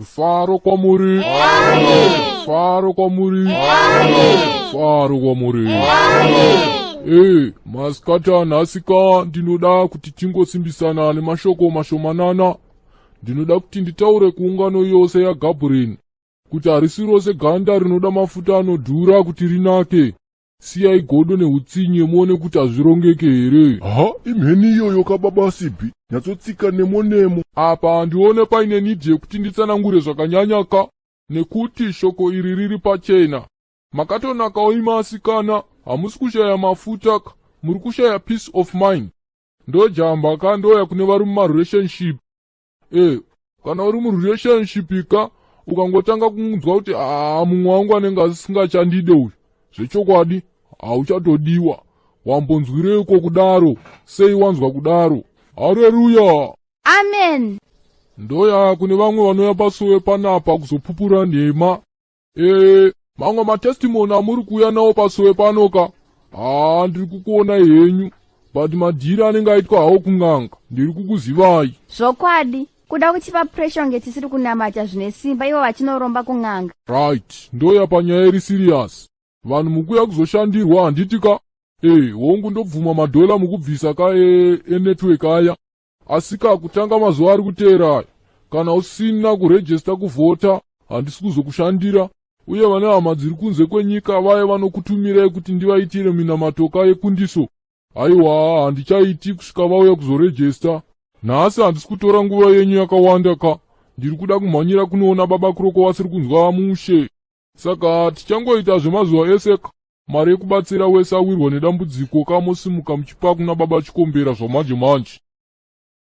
Rufaro kwamuri. Rufaro kwamuri. Rufaro kwamuri. Ee, masikati anhasi ka ndinoda kuti tingosimbisana nemashoko mashomanana. Ndinoda kuti nditaure kuungano yose yaGabriel kuti harisi rose ganda rinoda mafuta anodhura kuti rinake. Siyai godo neutsinye muone kuti hazvirongeke here. Ha, imheni iyoyo ka baba Sibi, nyatsotsika nemo nemo. Apa handione paine need yekuti nditsanangure zvakanyanya ka, nekuti shoko iri riri pachena. Makatonakawo imi asikana, hamusi kushaya mafuta ka, muri kushaya peace of mind. Ndojamba ka ndoya kune vari mumarelationship. E, kana uri murelationship ka, ukangotanga kunzwa kuti haa mumwe wangu anenge asingachandide uyu, zvechokwadi hauchatodiwa. Wambonzwireiko kudaro? Sei wanzwa kudaro? Hareruya! Amen. Ndoya kune vamwe vanouya pasowe panapa kuzopupura nhema. E, mamwe matestimony amuri kuuya nawo pasowe panoka, haa ndiri kukuonai henyu, but madhiri anenge aitwa hawo kun'anga ndiri kukuzivai. Zvokwadi, kuda kutipa pressure kunge tisiri kunamata zvine simba ivo vachinoromba kun'anga. Right, ndoya panyaya iri serious. Vanhu mukuya kuzoshandirwa handiti ka? E, hongu ndobvuma madhola mukubvisa ka enetwork aya. Asi ka kutanga mazuva ari kuteera aya, kana usina kurejesta kuvhota handisi kuzokushandira. Uye vane hama dziri kunze kwenyika vaya vanokutumirai kuti ndivaitire minamatoka yekundiso, aiwa handichaiti kusvika vauya kuzorejesta. Nhasi handisi kutora nguva yenyu yakawanda ka, ndiri kuda kumhanyira kunoona baba Kuroko vasiri kunzwa mushe. Saka tichangoita zvemazuva ese ka, mari yekubatsira wese awirwa nedambudziko kamosimuka muchipa kuna baba Chikombera zvamanje manje.